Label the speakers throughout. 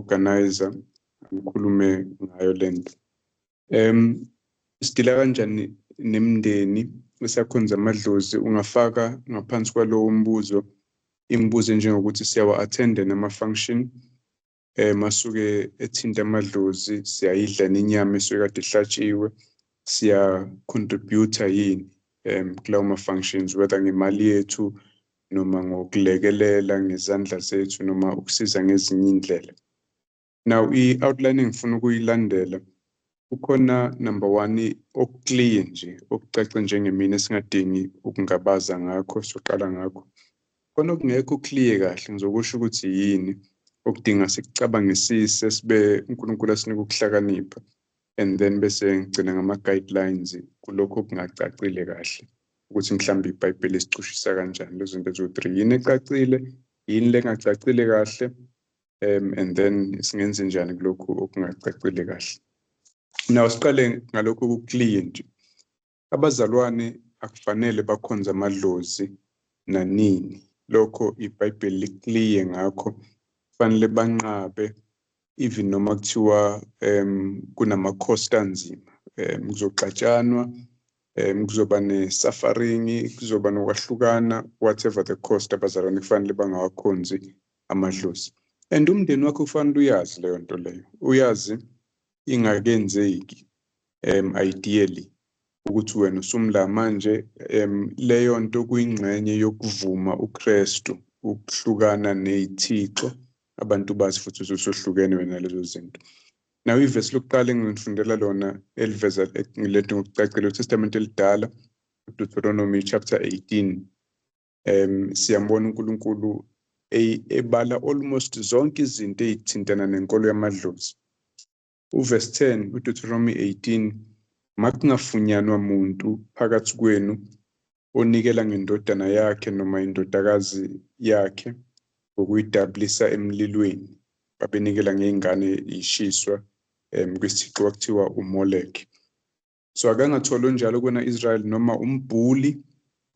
Speaker 1: Organizer ngikhulume ngayo lento. Sidila kanjani nemindeni esakhonza amadlozi? Ungafaka ngaphansi kwalowo mbuzo imibuzo enjengokuthi siyawa-attenda nama-function asuke ethinta amadlozi, siyayidla nenyama esuke kade ihlatshiwe, siya-contribute yini kulawo ma-functions, whether ngemali yethu noma ngokulekelela ngezandla zethu noma ukusiza ngezinye iy'ndlela. Now, i-outline engifuna ukuyilandela, kukhona number one oku-clear nje, okucace njengemini, esingadingi ukungabaza ngakho, soqala ngakho. Khona okungekho clear kahle, ngizokusho ukuthi yini okudinga sikucabangisise, sibe uNkulunkulu asinike ukuhlakanipha, and then bese ngigcina ngama-guidelines kulokho okungacacile kahle, ukuthi mhlawumbe iBhayibheli isicushisa kanjani lezo zinto eziwu-three: yini ecacile, yini lengacacile kahle, and then singenze njani kulokhu okungacacile kahle. Now, siqale ngalokhu ku-clear nje. Abazalwane akufanele bakhonze amadlozi nanini. Lokho iBhayibheli li-clear ngakho. Kufanele banqabe even noma kuthiwa kunama-cost anzima, kuzoxatshanwa, kuzoba ne-suffering, kuzoba nokwahlukana, whatever the cost, abazalwane kufanele bangawakhonzi amadlozi. And umndeni wakho kufanele uyazi leyo nto leyo, uyazi ingakenzeki, ideally ukuthi wena usumla manje. Leyo nto kuyingxenye yokuvuma uKristu, ukuhlukana nezithixo. Abantu bazi futhi usuhlukene wena lezo zinto. Now, ivesi lokuqala engifundela lona eliveza lento ngokucacile, iTestament elidala, Deuteronomy chapter 18. Siyambona uNkulunkulu ebala almost zonke izinto ey'thintana nenkolo yamadlozi. Uverse 10, uDeuteronomy 18: "Makungafunyanwa muntu phakathi kwenu onikela ngendodana yakhe noma indodakazi yakhe ngokuyidabulisa emlilweni." Babenikela ngey'ngane ishiswa kwisithixo kwakuthiwa uMolek. So akangatholi onjalo kwena Israel, noma umbhuli,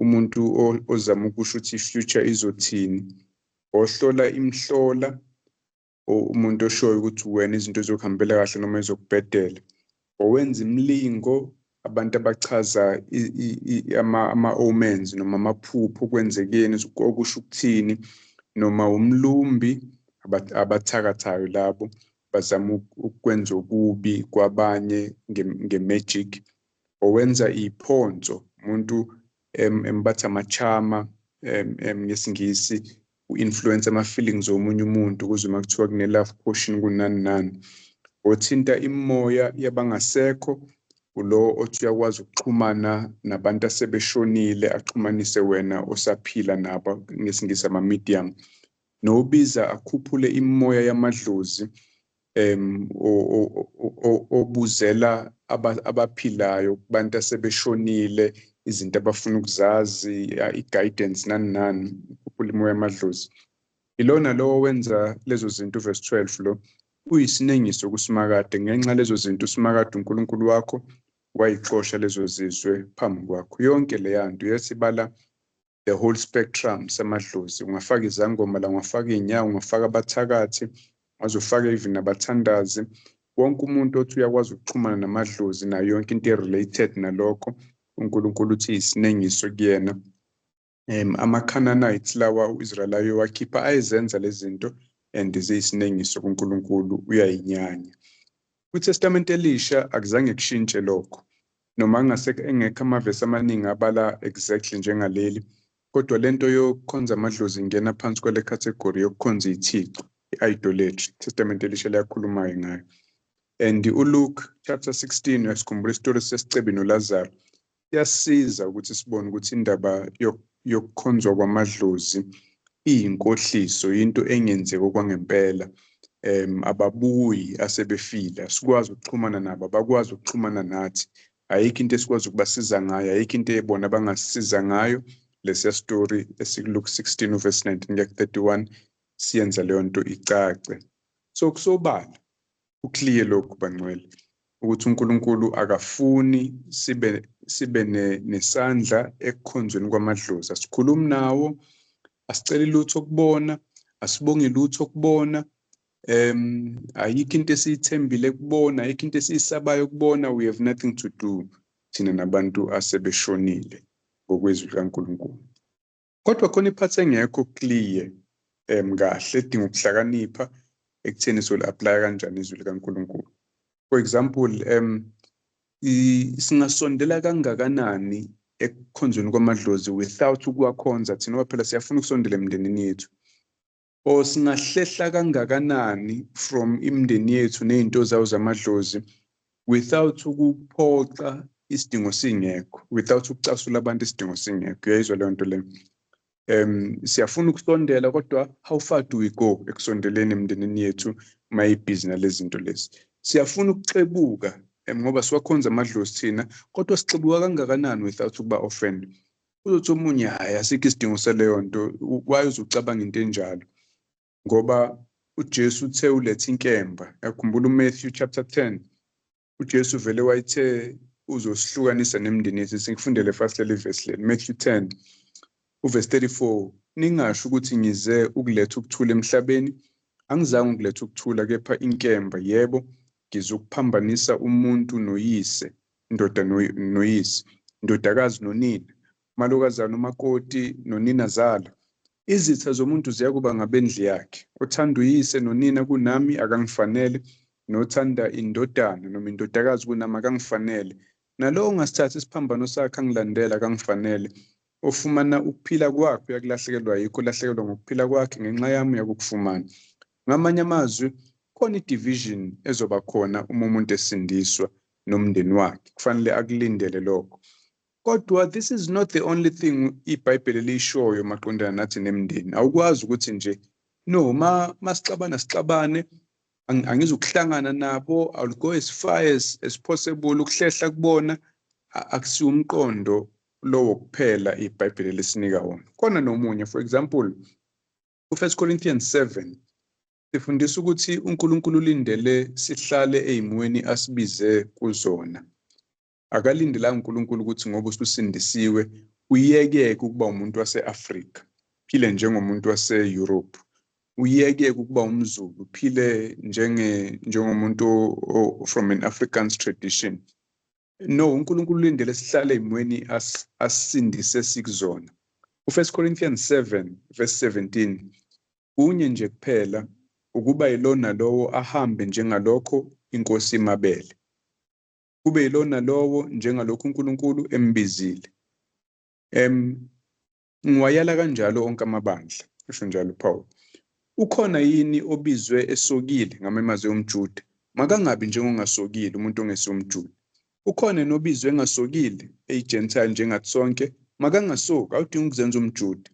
Speaker 1: umuntu ozama ukusho ukuthi i-future izothini, ohlola imhlola, umuntu oshoyo ukuthi wena izinto zizokuhambela kahle noma izokubhedela, owenza imilingo, abantu abachaza ama-omens noma amaphupho, kwenzekeni, okusho ukuthini, noma umlumbi, abathakathayo labo bazama ukwenza okubi kwabanye nge-magic, owenza iphonso, umuntu embatha ama-charm ngesiNgisi, u-influence ama-feelings omunye umuntu ukuze uma kuthiwa kune-love potion, kunani nani, othinta imimoya yabangasekho, ulo othi uyakwazi ukuxhumana nabantu asebeshonile, axhumanise wena osaphila nabo, ngesiNgisi ama-medium, nobiza akhuphule imimoya yamadlozi, obuzela abaphilayo kubantu asebeshonile izinto abafuna ukuzazi, i-guidance, nani nani, ukhuphula imoya yamadlozi. Ilona lowo wenza lezo zinto, verse 12, lo uyisinengiso kuSimakade. Ngenxa lezo zinto uSimakade uNkulunkulu wakho wayixosha lezo zizwe phambi kwakho. Yonke leya nto yesibala, the whole spectrum samadlozi, ungafaka izangoma la, ungafaka iy'nyawo, ungafaka abathakathi, wazofaka even nabathandazi, wonke umuntu othi uyakwazi ukuxhumana namadlozi nayo yonke into e-related nalokho, uNkulunkulu uthi isinengiso kuyena. Ama-Canaanites lawa u-Israel ayowakhipha ayezenza lezi zinto, and ziyisinengiso kuNkulunkulu, uyayinyanya. KwiTestamente Elisha akuzange kushintshe lokho, noma angase engekho amavesi amaningi abala exactly njengaleli, kodwa lento yokukhonza amadlozi ingena phansi kwale category yokukhonza ithixo, i-idolatry. ITestamente Elisha liyakhuluma ngayo. And uLuke chapter 16, uyasikhumbula isitori sesicebi noLazaro, iyasiza ukuthi sibone ukuthi indaba yokukhonzwa kwamadlozi iyinkohliso, into engenzeki okwangempela. Ababuyi asebefile, asikwazi ukuxhumana nabo, abakwazi ukuxhumana nathi, ayikho into esikwazi ukubasiza ngayo, ayikho into ebona abangasisiza ngayo. Lesiya story esikuLuke 16 uverse 19 kuya ku-31 siyenza leyo nto icace. So kusobala, u-clear lokhu, bangcwele, ukuthi uNkulunkulu akafuni sibe nesandla ekukhonzweni kwamadlozi. Asikhulumi nawo, asiceli lutho kubona, asibongi lutho kubona. Ayikho into esiyithembile kubona, ayikho into esiyisabayo kubona. We have nothing to do thina nabantu asebeshonile ngokwezwi likaNkulunkulu. Kodwa khona i-part engekho clear kahle, edinga ukuhlakanipha ekutheni soli-apply kanjani izwi likaNkulunkulu. For example, singasondela kangakanani ekukhonzweni kwamadlozi without ukuwakhonza thina, ngoba phela siyafuna ukusondela emndenini yethu, or singahlehla kangakanani from imindeni yethu ney'nto zawo zamadlozi without ukuphoxa isidingo singekho, without ukucasula abantu isidingo singekho? Uyayizwa leyo nto leyo? Siyafuna ukusondela, kodwa how far do we go ekusondeleni emndenini yethu mayibhizi nalezi zinto lezi? Siyafuna ukuxebuka ngoba siwakhonza amadlozi thina, kodwa sixebuka kangakanani without ukuba offend? Uzothi omunye, "Hhayi, asikho isidingo saleyo nto. Why uzucabanga into enjalo?" Ngoba uJesu uthe uletha inkemba. Yakhumbula uMatthew chapter 10, uJesu vele wayethe uzosihlukanisa nemindeni yethu. Singifundele fast leli verse leli, Matthew 10 uverse 34: "Ningasho ukuthi ngize ukuletha ukuthula emhlabeni. Angizange ukuletha ukuthula, kepha inkemba. Yebo, ngizokuphambanisa umuntu noyise, indoda noyise, indodakazi nonina, malokazana umakoti noninazala. Izitha zomuntu ziyakuba ngabendlu yakhe. Othanda uyise nonina kunami akangifanele, nothanda indodana noma indodakazi kunami akangifanele. Nalowo ongasithathi isiphambano sakhe angilandela akangifanele. Ofumana ukuphila kwakhe uyakulahlekelwa yikho, ulahlekelwa ngokuphila kwakhe ngenxa yami uyakukufumana." Ngamanye amazwi, khona i-division ezoba khona uma umuntu esindiswa nomndeni wakhe, kufanele akulindele lokho. Kodwa this is not the only thing iBhayibheli liyishoyo maqondana nathi nemindeni. Awukwazi ukuthi nje, no, ma masixabana sixabane, angizukuhlangana nabo, I'll go as far as possible ukuhlehla kubona. Akusiwo umqondo lowo kuphela iBhayibheli lisinika wona. Khona nomunye. For example, u-1 Corinthians 7 sifundisa ukuthi uNkulunkulu ulindele sihlale ey'mweni asibize kuzona. Akalindelanga uNkulunkulu ukuthi ngoba ususindisiwe uyekeke ukuba umuntu wase-Afrika, uphile njengomuntu wase-Europe, uyekeke ukuba umZulu, uphile njengomuntu from an African tradition. No, uNkulunkulu ulindele sihlale ey'mweni asisindise sikuzona. U-1 Corinthians 7 verse 17: "Kunye nje kuphela, ukuba yilona lowo ahambe njengalokho iNkosi imabele, kube yilona lowo njengalokhu uNkulunkulu embizile. Ngiwayala kanjalo onke amabandla," usho njalo uPaul. "Ukhona yini obizwe esokile, ngamanye umJuda? Makangabi njengongasokile, umuntu ongesiwumJuda. Ukhona nobizwe engasokile, eyi-Gentile njengathi sonke? Makangasoki, awudingi ukuzenza umJuda.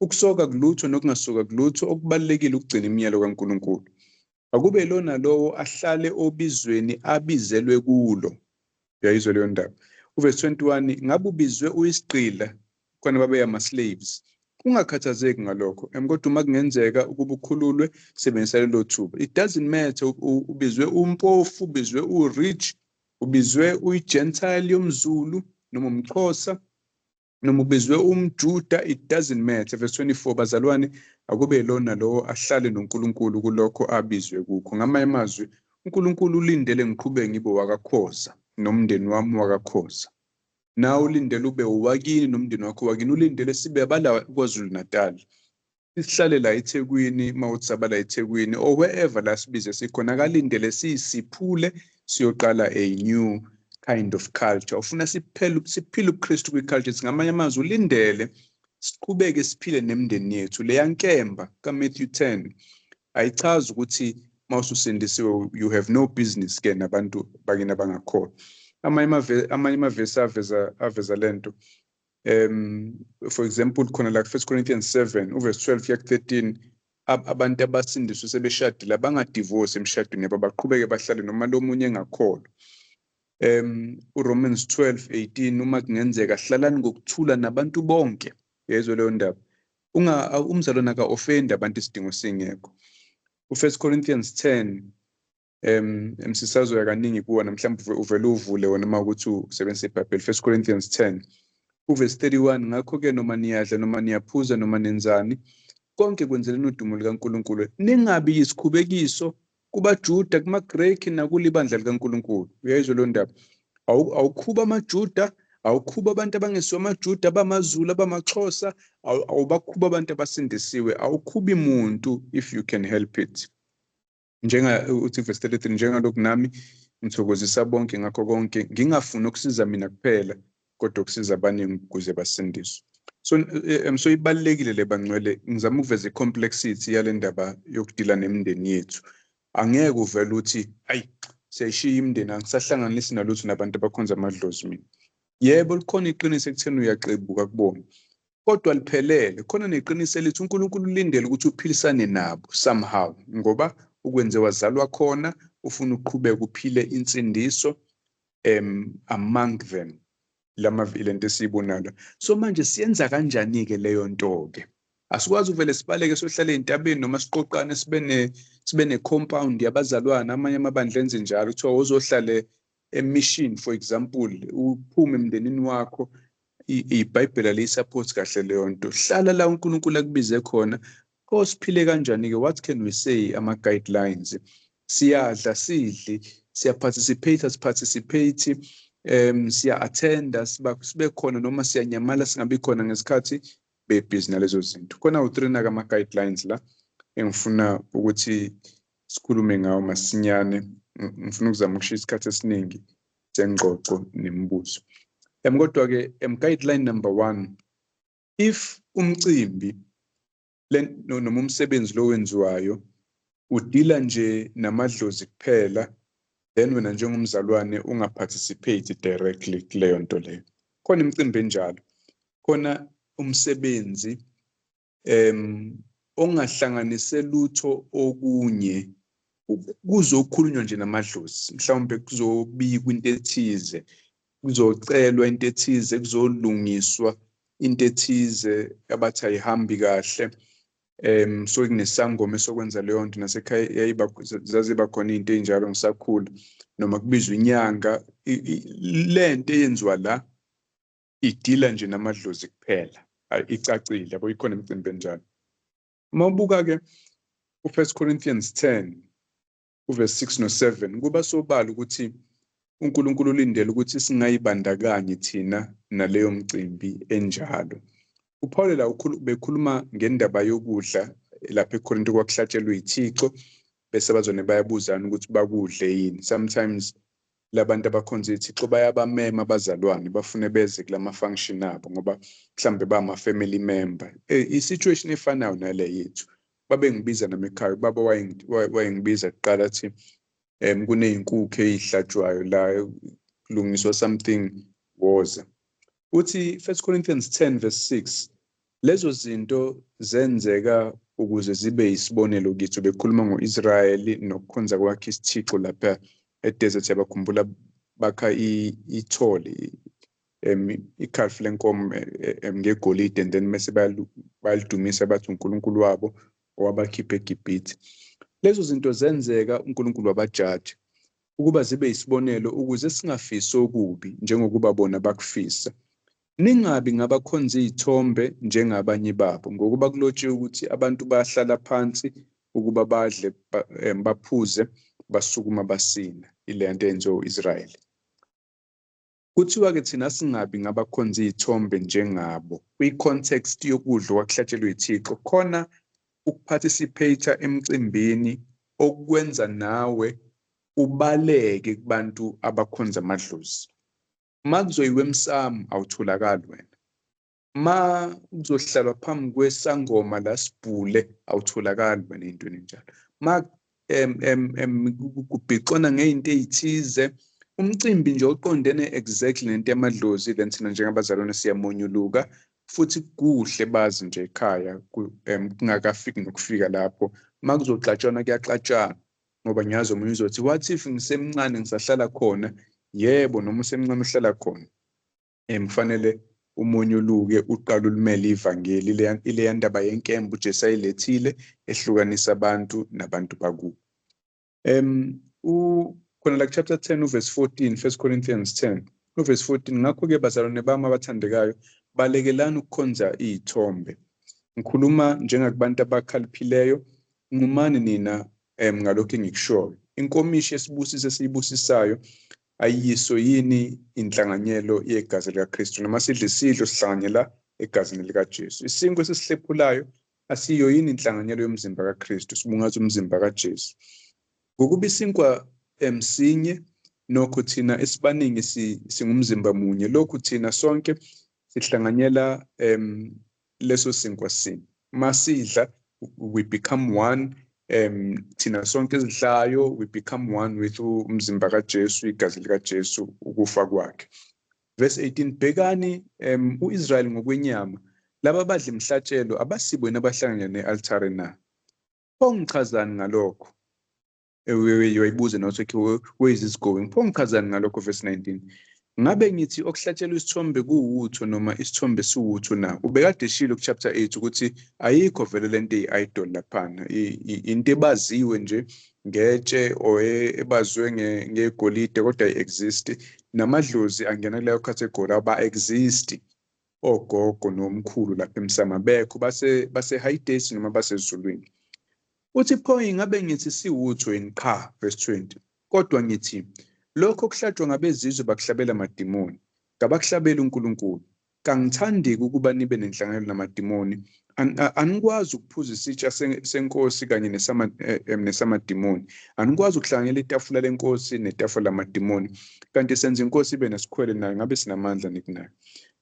Speaker 1: Ukusoka kulutho nokungasoka kulutho, okubalulekile ukugcina imiyalo kaNkulunkulu. Akube lona lowo ahlale obizweni abizelwe kulo." Uyayizwa leyo ndaba? Uverse 21: "Ngabe ubizwe uyisigqila? Khona babe ama-slaves, ungakhathazeki ngalokho. Kodwa uma kungenzeka ukuba ukhululwe, sebenzisa lelo thuba." It doesn't matter ubizwe umpofu, ubizwe u-rich, ubizwe uyi-Gentile yomZulu noma umXhosa noma ubizwe umJuda, it doesn't matter. Verse 24: "Bazalwane, akube lona lowo ahlale noNkulunkulu kulokho abizwe kukho." Ngamanye amazwi, uNkulunkulu ulindele ngiqhubeke ngibe wakaKhoza nomndeni wami wakaKhoza. Nawe ulindele ube owakini nomndeni wakho wakini. Ulindele sibe abala KwaZulu Natal. Sihlale la eThekwini mawuthi sabala eThekwini or wherever la sibize sikhona. Akalindele sisiphule siyoqala a new kind of culture. Ufuna siphele siphile ubuKristu kwi-culture. Ngamanye amazwi, ulindele siqhubeke siphile nemindeni yethu. Leya nkemba kaMatthew 10 ayichazi ukuthi mawususindisiwe you have no business ke nabantu bakini abangakholwa. Amanye amavesi aveza lento. For example, khona la 1 Corinthians 7 uverse 12 kuya 13, abantu abasindiswe sebeshadile abangadivorce emshadweni yabo, baqhubeke bahlale noma lo munye engakholwa. uRomans 12:18: "Uma kungenzeka, hlalani ngokuthula nabantu bonke." Yezwe leyo ndaba? Unga umzalwane aka-offend abantu isidingo singekho. U-1 Corinthians 10, msisazoya kaningi kuwona, mhlawumbe uvele uvule wona uma ukuthi usebenzisa iBhayibheli. 1 Corinthians 10 uverse 31: "Ngakho-ke noma niyadla noma niyaphuza noma nenzani Konke kwenzeleni udumo likaNkulunkulu. Ningabi yisikhubekiso kubaJuda, kumaGreki nakulibandla likaNkulunkulu. Uyayizwa leyo ndaba? Awukhuba amaJuda, awukhuba abantu abangesiwo amaJuda, abamaZulu, abamaXhosa, awubakhuba abantu abasindisiwe, awukhubi muntu if you can help it. Njenga uthi verse 33, njengalokhu nami ngithokozisa bonke ngakho konke, ngingafuni ukusiza mina kuphela, kodwa ukusiza abaningi ukuze basindiswe. So ibalulekile le, bangcwele, ngizama ukuveza i-complexity yale ndaba yokudila nemindeni yethu. Angeke uvele uthi, ayi, siyayishiya imindeni, angisahlanganisi nalutho nabantu abakhonza amadlozi mina. Yebo, likhona iqiniso ekutheni uyaxebuka kubona, kodwa liphelele. Khona neqiniso elithi uNkulunkulu ulindele ukuthi uphilisane nabo somehow, ngoba ukwenze wazalwa khona, ufuna uqhubeke uphile insindiso among them. Lento esiyibonayo la. So manje siyenza kanjani-ke leyo nto-ke? Asikwazi uvele sibaleke sohlale ey'ntabeni noma siqoqane sibe ne-compound yabazalwane. Amanye amabandla enze njalo, kuthiwa uzohlale e-mission, for example, uphume emndenini wakho. IBhayibheli aliyi-support kahle leyo nto. Hlala la uNkulunkulu akubize khona. Pho siphile kanjani-ke? What can we say, ama-guidelines? Siyadla, sidli, siya-participate, asi-participate, siya-attenda, sibe khona noma siyanyamala singabi khona ngesikhathi bebhizi nalezo zinto. Khona u-three naka ama-guidelines la engifuna ukuthi sikhulume ngawo masinyane. Ngifuna ukuzama ukushiya isikhathi esiningi sengxoxo nemibuzo. Kodwa-ke guideline number one, if umcimbi noma umsebenzi lo wenziwayo udila nje namadlozi kuphela, then wena njengomzalwane unga-participate directly kuleyo nto leyo. Khona imicimbi enjalo, khona umsebenzi ongahlanganise lutho okunye, kuzokhulunywa nje namadlozi, mhlawumbe kuzobikwa into ethize, kuzocelwa into ethize, kuzolungiswa into ethize abathi ayihambi kahle. So kunesangoma esokwenza leyo nto. Nasekhaya yayiba zaziba khona izinto ey'njalo ngisakhula, noma kubizwa inyanga. Le nto eyenziwa la idila nje namadlozi kuphela, icacile yabo, ikhona imicimbi enjalo. Uma ubuka-ke u-First Corinthians 10 uverse 6 no-7, kuba sobala ukuthi uNkulunkulu ulindele ukuthi singayibandakanyi thina naleyo mcimbi enjalo. UPaul la bekhuluma ngendaba yokudla lapha eKorinto, kwakuhlatshelwe ithixo, bese abazalwane bayabuzana ukuthi bakudle yini. Sometimes labantu abakhonza ithixo bayabamema abazalwane, bafune beze kulama function abo ngoba mhlambe bama family member. I-situation efanayo nale yethu. Babengibiza nami ekhaya, ubaba wayengibiza kuqala athi kuney'nkukhu ey'hlatshwayo la, kulungiswa something, woza. Uthi 1 Corinthians 10 verse 6, lezo zinto zenzeka ukuze zibe yisibonelo kithi. Bekhuluma ngo-Israyeli nokukhonza kwakhe isithixo lapha e-desert, yabakhumbula bakha ithole, i-calf lenkomo ngegolide, and then mase bayalidumisa bathi uNkulunkulu wabo owabakhipha eGibhithe. Lezo zinto zenzeka, uNkulunkulu wabajaja ukuba zibe yisibonelo ukuze singafisi okubi njengokuba bona bakufisa. Ningabi ngabakhonza iy'thombe njengabanye babo, ngokuba kulotshiwe ukuthi abantu bahlala phansi ukuba badle, baphuze, basukuma basina. Ile nto eyenziwe u-Israyeli. Kuthiwa-ke thina singabi ngabakhonza iy'thombe njengabo. Kwi-context yokudla okwakuhlatshelwe ithixo, khona uku-participate emcimbini okwenza nawe ubaleke kubantu abakhonza amadlozi. Ma kuzoyiwa emsamo awutholakali wena. Ma kuzohlalwa phambi kwesangoma la sibhule awutholakali wena ey'ntweni ey'njalo. Ma kubhixwana ngey'nto ey'thize, umcimbi nje oqondene exactly nento yamadlozi, then thina njengabazalwane siyamonyuluka, futhi kuhle bazi nje ekhaya kungakafiki nokufika lapho. Ma kuzoxatshwana kuyaxatshana, ngoba ngiyazi omunye uzothi what if ngisemncane ngisahlala khona? Yebo, noma usemncane uhlala khona, kufanele umonyuluke uqale ulimele ivangeli, ileya ndaba yenkemba uJesu ayilethile ehlukanisa abantu nabantu bakubo. Khona la chapter 10 uverse 14, 1 Corinthians 10 uverse 14, ngakho-ke bazalwane bami abathandekayo, balekelani ukukhonza iy'thombe. Ngikhuluma njengakubantu abakhaliphileyo, nqumani nina ngalokho engikushoyo. Inkomishi yesibusiso esiyibusisayo ayiso yini inhlanganyelo yegazi likaKristu? Noma sidla isidlo, sihlanganyela egazini likaJesu. Isinkwa esisihlephulayo asiyo yini inhlanganyelo yomzimba kaKristu? Sibungaza umzimba kaJesu. Ngokuba isinkwa sinye, nokho thina esibaningi singumzimba munye. Lokhu thina sonke sihlanganyela leso sinkwa sinye. Masidla, we become one. Thina sonke esidlayo, we become one with umzimba kaJesu, igazi likaJesu, ukufa kwakhe. Verse 18: Bhekani uIsrael ngokwenyama, laba badla imihlatshelo abasibo yini abahlanganyela ne-altare na? Pho ngichazani ngalokho? Uyayibuza nothi, "Okay, where is this going?" Pho ngichazani ngalokho? Verse 19: Ngabe ngithi okuhlatshelwa isithombe kuwutho noma isithombe siwutho na? Ubekade eshilo ku-chapter 8 ukuthi ayikho vele lento eyi-idol laphana, into ebaziwe nje ngetshe or ebazwe ngegolide, kodwa ayi-exist. Namadlozi angena kuleyo category, aba-exist ogogo nomkhulu lapha emsamo, bekho base-Hades noma basezulwini. Uthi, pho ingabe ngithi siwutho yini? Qha. Verse 20: Kodwa ngithi lokho okuhlatshwa ngabezizwe bakuhlabela amadimoni, kabakuhlabeli uNkulunkulu. Kangithandi ukuba nibe nenhlanganyelo namadimoni. Anikwazi ukuphuza isitsha senkosi kanye nesamadimoni. Anikwazi ukuhlanganyela itafula lenkosi netafula lamadimoni. Kanti senza inkosi ibe nesikhwele nayo? Ngabe sinamandla nikunayo?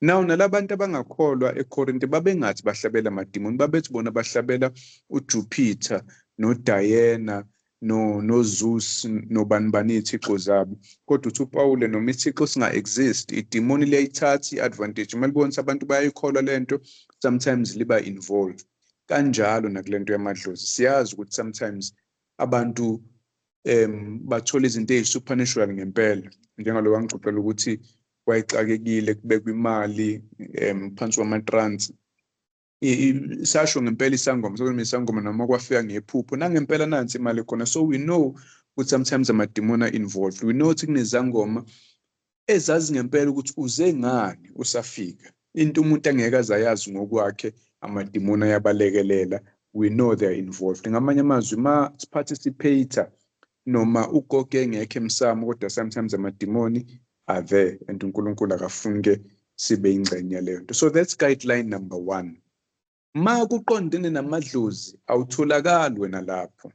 Speaker 1: Now, nalabantu abangakholwa eKorinte babengathi bahlabela amadimoni, babethi bona bahlabela uJupiter noDiana no noZeus nobani bani, iy'thixo zabo. Kodwa uthi uPawule, noma isithixo singa-exist, idimoni liyayithatha i-advantage uma libona ukuthi abantu bayayikholwa lento, sometimes liba involved. Kanjalo nakule nto yamadlozi, siyazi ukuthi sometimes abantu bathola izinto eyi-supernatural ngempela, njengalo wangixoxela ukuthi wayexakekile, kubekwa imali phansi kwamatransi. Sasho ngempela isangoma, sokuthi isangoma noma kwafika ngephupho, nangempela nansi imali khona. So we know ukuthi sometimes amadimoni are involved. We know ukuthi kunezangoma ezazi ngempela ukuthi uze ngani usafika, into umuntu angeke aze ayazi ngokwakhe, amadimoni ayabalekelela. We know they are involved. Ngamanye amazwi, ma si-participate noma ugogo engekho emsamo, kodwa sometimes amadimoni are there, and uNkulunkulu akafuni ke sibe ingxenye yaleyo nto. So that's guideline number one. Ma kuqondene namadlozi, awutholakali wena lapho,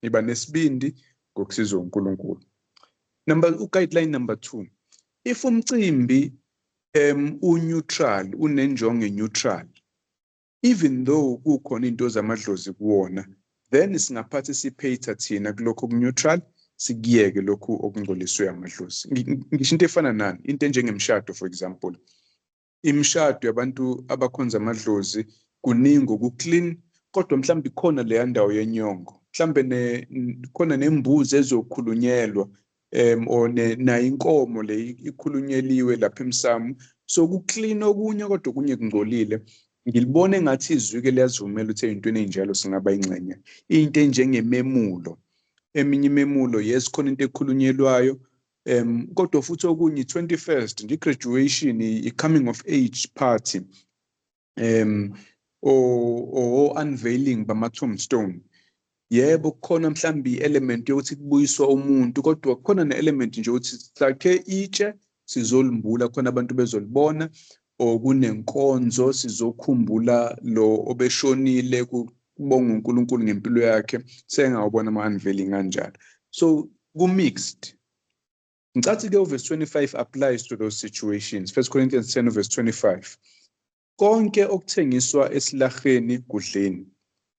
Speaker 1: iba nesibindi ngokusizwa uNkulunkulu. Number guideline number 2: if umcimbi u-neutral, unenjongo neutral, even though kukhona into zamadlozi kuwona, then singa-participate thina kulokho ku-neutral, sikuyeke lokhu okungcoliswe amadlozi. Ngisho into efana nani, into enjengemishado, for example, imishado yabantu abakhonza amadlozi, kuningi oku-clean, kodwa mhlawumbe ikhona leya ndawo yenyongo, mhlambe khona nembuzi ezokhulunyelwa or nayo inkomo le ikhulunyeliwe lapha emsamo. So ku-clean okunye, kodwa okunye kungcolile. Ngilibona engathi izwi-ke liyazivumela ukuthi ey'ntweni ey'njalo singaba ingxenye. Into enjengememulo, eminye imemulo, yes, khona into ekhulunyelwayo, kodwa futhi okunye, i-21st nje, i-graduation, i-coming of age party, or unveiling bama-tombstone, yebo, kukhona mhlawumbe i-element yokuthi kubuyiswa umuntu, kodwa kukhona ne-element nje ukuthi sakhe itshe, sizolimbula khona abantu bezolibona, or kunenkonzo, sizokhumbula lo obeshonile, kubonga uNkulunkulu ngempilo yakhe. Sengawubona ama-unveiling kanjalo, so ku-mixed. Ngicathi ke uverse 25 applies to those situations. 1 Corinthians 10 verse 25: Konke okuthengiswa esilaheni kudleni,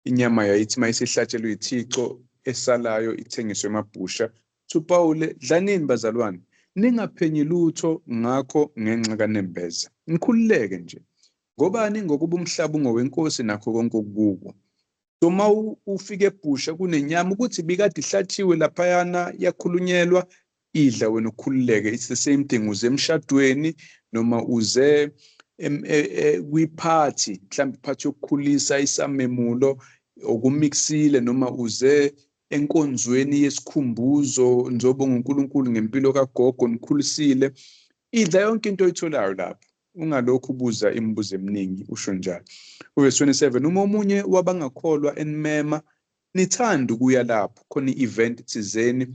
Speaker 1: inyama yayithi mayisihlatshelwe ithixo, esalayo ithengiswe emabhusha. UPawule, dlanini bazalwane, ningaphenyi lutho ngakho ngenxa kanembeza, nikhululeke nje. Ngobani? Ngokuba umhlaba ungowenkosi nakho konke okukuwo. So uma ufika ebhusha, kunenyama ukuthi bikade ihlatshiwe laphayana, yakhulunyelwa, idla wena ukhululeke. It's the same thing uze emshadweni noma uze kwiphathi, mhlawumbe iphathi yokukhulisa isamemulo, okumixile, noma uze enkonzweni yesikhumbuzo, nizobonga uNkulunkulu ngempilo kagogo, nikhulisile, idla yonke into oyitholayo lapho. Ungalokhu ubuza imibuzo eminingi, usho njalo. Uverse 27, uma omunye wabangakholwa enimema, nithanda ukuya lapho, khona i-event thizeni,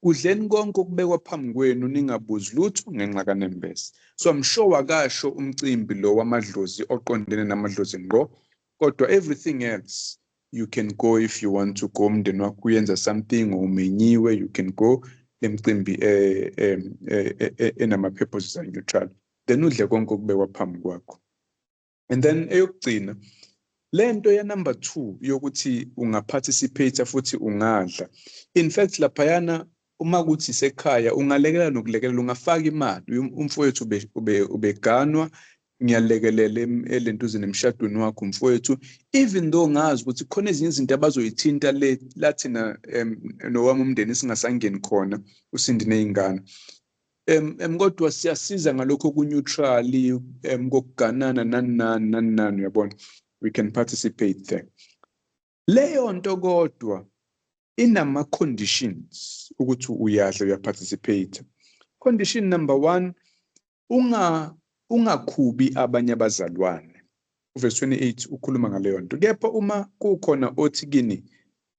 Speaker 1: kudleni konke okubekwa phambi kwenu, ningabuzi lutho ngenxa kanembeza. So I'm sure akasho umcimbi lo wamadlozi oqondene namadlozi ngqo, kodwa everything else you can go if you want to go. Umndeni wakho uyenza something, umenyiwe, you can go lemcimbi enama-purposes a-neutral, then udle konke okubekwa phambi kwakho. And then eyokugcina, lento ya number 2 yokuthi ungaparticipate futhi ungadla, in fact laphayana uma kuthi sekhaya ungalekela nokulekelela, ungafaka imali. Umfowethu ubeganwa, ngiyalekelela elentuzeni emshadweni wakho mfowethu, even though ngazi ukuthi khona ezinye izinto abazoyithinta le lathina nowami umndeni singasangeni khona, usindi ney'ngane. Kodwa siyasiza ngalokho ku-neutral, kokuganana nani nani nani nani, uyabona, we can participate there. Leyo nto kodwa inama-conditions ukuthi uyadla, uyaparticipate. Condition number 1, ungakhubi abanye abazalwane. Uverse 28 ukhuluma ngaleyo nto. Kepha uma kukhona othi kini,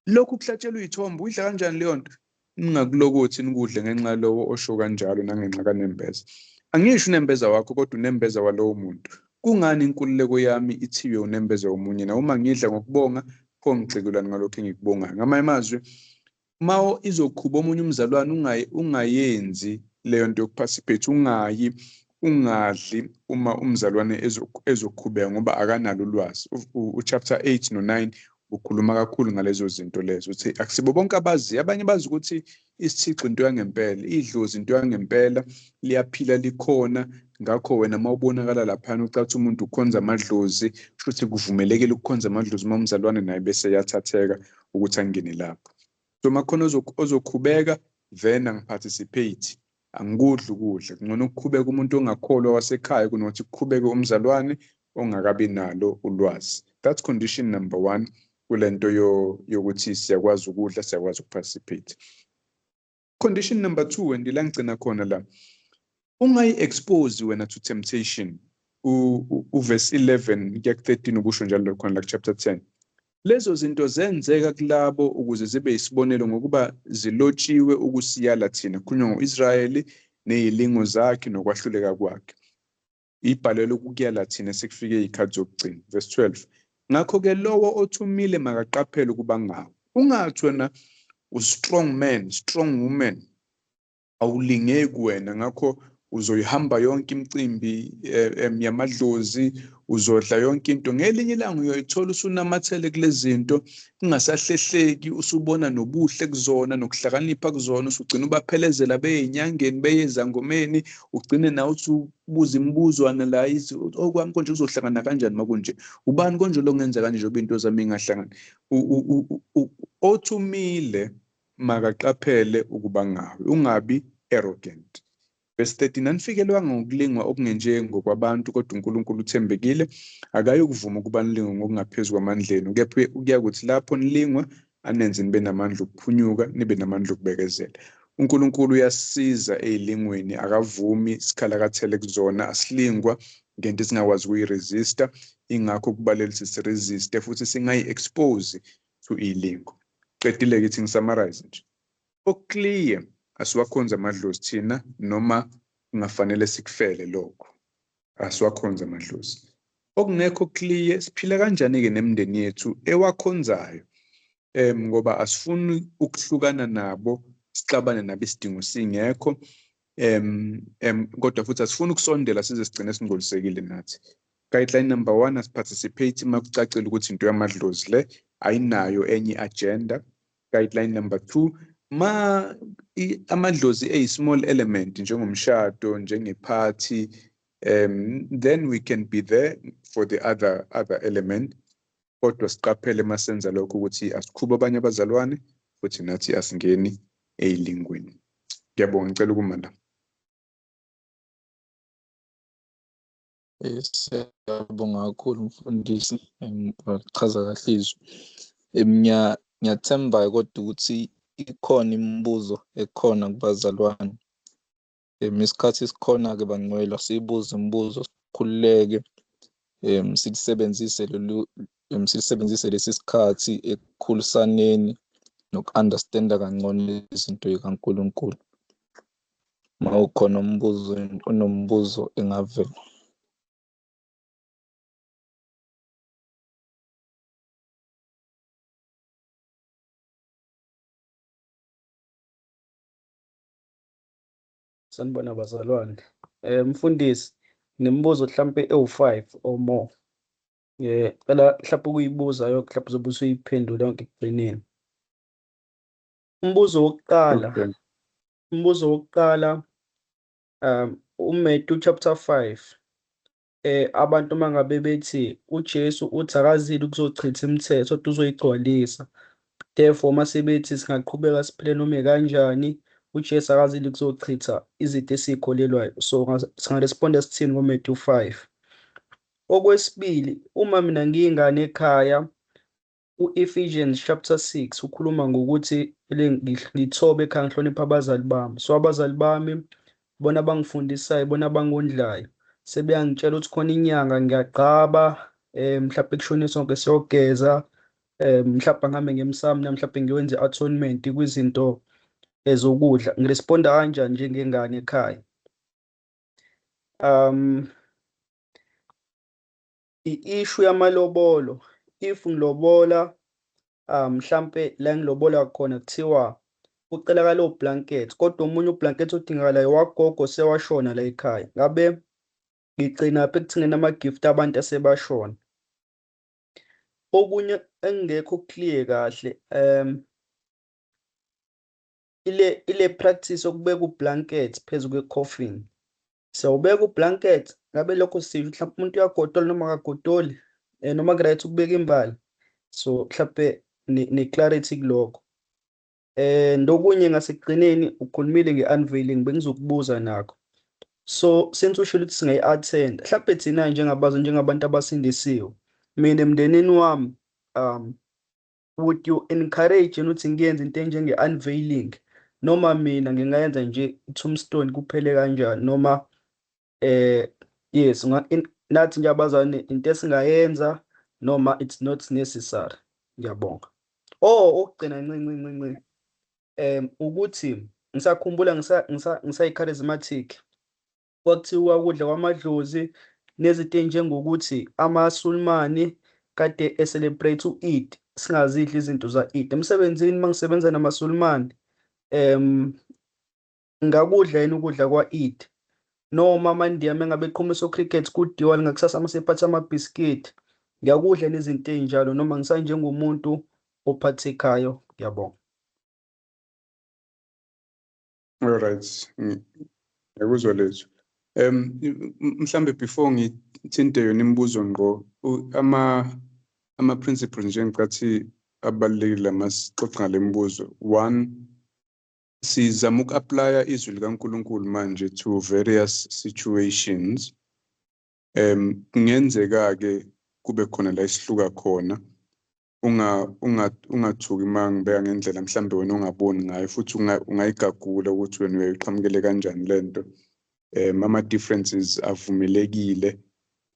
Speaker 1: lokhu kuhlatshelwa iy'thombe, uyidla kanjani leyo nto? Ningakulokothi nikudle ngenxa lowo osho kanjalo nangenxa kanembeza. Angisho unembeza wakho, kodwa unembeza walowo muntu. Kungani inkululeko yami ithiwe unembeza womunye na? Uma ngidla ngokubonga, pho ngigxekelani ngalokho engikubongayo? Ngamanye amazwi, uma izokhuba omunye umzalwane, ungayenzi leyo nto yokuparticipate, ungayi, ungadli uma umzalwane ezokhubeka ngoba akanalo ulwazi. U-chapter 8 no-9 ukhuluma kakhulu ngalezo zinto lezo, uthi akusibo bonke abaziyo. Abanye bazi ukuthi isithixo into yangempela, idlozi into yangempela, liyaphila likhona. Ngakho wena uma ubonakala laphana ucathi umuntu ukhonza amadlozi, kusho ukuthi kuvumelekile ukukhonza amadlozi uma umzalwane naye bese yathatheka ukuthi angene lapho. So makhona ozokhubeka, then angiparticipate, angikudli ukudla. Kungcono ukukhubeka umuntu ongakholwa wasekhaya kunokuthi kukhubeke umzalwane ongakabi nalo ulwazi. That's condition number 1 kulento yokuthi siyakwazi ukudla, siyakwazi ukuparticipate. Condition number 2, and ila ngigcina khona la, ungayi-expose wena to temptation. Uverse 11 kuya ku-13 ubusho njalo khona la chapter 10. Lezo zinto zenzeka kulabo ukuze zibe isibonelo, ngokuba zilotshiwe ukusiyala thina. Kukhulunywa ngo-Israyeli nezilingo zakhe nokwahluleka kwakhe. Ibhalelwe ukuyala thina sekufike izikhathi zokugcina. Verse 12. Ngakho-ke lowo othumile makaqaphele ukuba ngawo. Ungathi wena u-strong man, strong woman, awulingeki wena, ngakho uzoyihamba yonke imicimbi yamadlozi, uzodla yonke into. Ngelinye ilanga uyoyithola usunamathele kulezi zinto, kungasahlehleki, usubona nobuhle kuzona nokuhlakanipha kuzona, usugcina ubaphelezela beye enyangeni, beye ezangomeni, ugcine nawe usubuza imibuzwana la, okwami konje uzohlangana kanjani makunje, ubani konje lo ngenza kanje njengoba into zami ingahlangani. Othumile makaqaphele ukuba ngawe, ungabi arrogant. Verse 13, anifikelwanga ngokulingwa okungenjengokwabantu, kodwa uNkulunkulu uthembekile, akayukuvuma ukuba nilingwe ngokungaphezu kwamandla enu, kepha kuyakuthi lapho nilingwa anenze nibe namandla okuphunyuka, nibe namandla okubekezela. uNkulunkulu uyasisiza ey'lingweni, akavumi sikhalakathele kuzona, asilingwa ngento esingakwazi ukuyiresista. Ingakho kubalulekile ukuthi siresiste futhi singayi-expose to iy'lingo. Qedile-ke, ithi ngisummarize nje. Okuclear, asiwakhonze amadlozi thina, noma kungafanele sikufele lokho, asiwakhonze amadlozi. Okungekho clear, siphila kanjani-ke nemindeni yethu ewakhonzayo, ngoba asifuni ukuhlukana nabo, sixabane nabo isidingo singekho, kodwa futhi asifuni ukusondela size sigcine singcolisekile nathi. Guideline number 1, asiparticipate uma kucacile ukuthi into yamadlozi le ayinayo enye agenda. Guideline number 2, ma amadlozi eyi-small element njengomshado, njengephathi, then we can be there for the other element. Kodwa siqaphele masenza lokho ukuthi asikhube abanye abazalwane futhi nathi asingeni ey'lingweni. Ngiyabonga, ngicela ukuma la.
Speaker 2: Siyabonga kakhulu mfundisi, wachaza kahle izwi. Ngiyathemba kodwa ukuthi ikhona imibuzo ekhona kubazalwane. Isikhathi sikhona-ke bangcwele, siyibuze imibuzo, Sikhululeke, silisebenzise lolu silisebenzise lesi sikhathi ekukhulisaneni noku-understand-a kangcono izinto zikaNkulunkulu. Uma ukhona umbuzo, onombuzo engavela.
Speaker 3: Sanibona bazalwane. Mfundisi, nemibuzo mhlampe ewu-5 or more. Cela mhlawumbe ukuyibuza yonke, mhlawumbe uzobe usuyiphendula yonke ekugcineni. Umbuzo wokuqala,
Speaker 1: Okay.
Speaker 3: umbuzo wokuqala, uMatthew chapter 5. Abantu mangabe bethi uJesu uthi akazile ukuzochitha imithetho kodwa uzoyigcwalisa. Therefore mase bethi singaqhubeka siphile noma kanjani, uJesu akazile ukuzochitha izinto esiyikholelwayo. So singaresponda sithini ngoMatthew 5? Okwesibili, uma mina ngiyingane ekhaya, u-Ephesians chapter 6 ukhuluma ngokuthi ngithobe ekhaya ngihloniphe abazali bami. So abazali bami bona bangifundisayo, bona bangondlayo. Sebeyangitshela ukuthi khona inyanga ngiyagqaba, mhlawumbe kushone sonke siyogeza, mhlawumbe ngihambe ngemsamo, mhlawumbe ngiwenze i-atonement kwizinto ezokudla. Ngiresponda kanjani njengengane ekhaya? I-issue yamalobolo, if ngilobola, mhlambe la ngilobola khona kuthiwa kucelakala oblanket, kodwa omunye ublanket odingakalayo wagogo sewashona la ekhaya. Ngabe ngigcina phi ekuthengeni ama-gift abantu asebashona? Okunye engekho clear kahle, ile practice yokubeka ublanket phezu kwe-coffin. Siyawubeka ublanket, ngabe lokho sisho mhlawumbe umuntu uyagodola noma akagodoli, noma ku-right ukubeka imbali. So mhlawumbe ne-clarity kulokho. Ndokunye ngasekugcineni ukhulumile nge-unveiling, bengizokubuza nakho. So since ushilo ukuthi singayi-attend, mhlawumbe thina njengabazi njengabantu abasindisiwe, mina emndenini wami, would you encourage ukuthi ngiyenze into enjenge-unveiling, noma mina ngingayenza nje i-tombstone kuphele kanjani, noma yes, nathi nje abazalwane into esingayenza noma it's not necessary. Ngiyabonga. Oh, okugcina nci nci nci nci. Ukuthi ngisakhumbula ngisayi-charismatic, kwakuthiwa ukudla kwamadlozi nezinto enjengokuthi amaSulumane kade e-celebrate u-Eid, singazidli izinto za-Eid. Emsebenzini mangisebenza namaSulumane, ngakudla yini ukudla kwa-Eid? Noma amaNdiya mengabe eqhumisa cricket kuDiwali ngakusasa masephatha amabhiskidi, ngiyakudla nezinto ey'njalo noma ngisanjengomuntu ophathekayo? Ngiyabonga.
Speaker 1: All right, ngiyakuzwa lethu. Mhlambe before ngithinte yona imibuzo ngqo, ama principles nje ngicathi abalulekile masixoxa ngale mibuzo. One, sizama uku-applya izwi likaNkulunkulu manje to various situations. Kungenzeka-ke kube khona la esihluka khona. Ungathuki uma ngibeka ngendlela mhlambe wena ongaboni ngayo, futhi ungayigagula ukuthi wena uyayiqhamukele kanjani lento. Ama differences avumelekile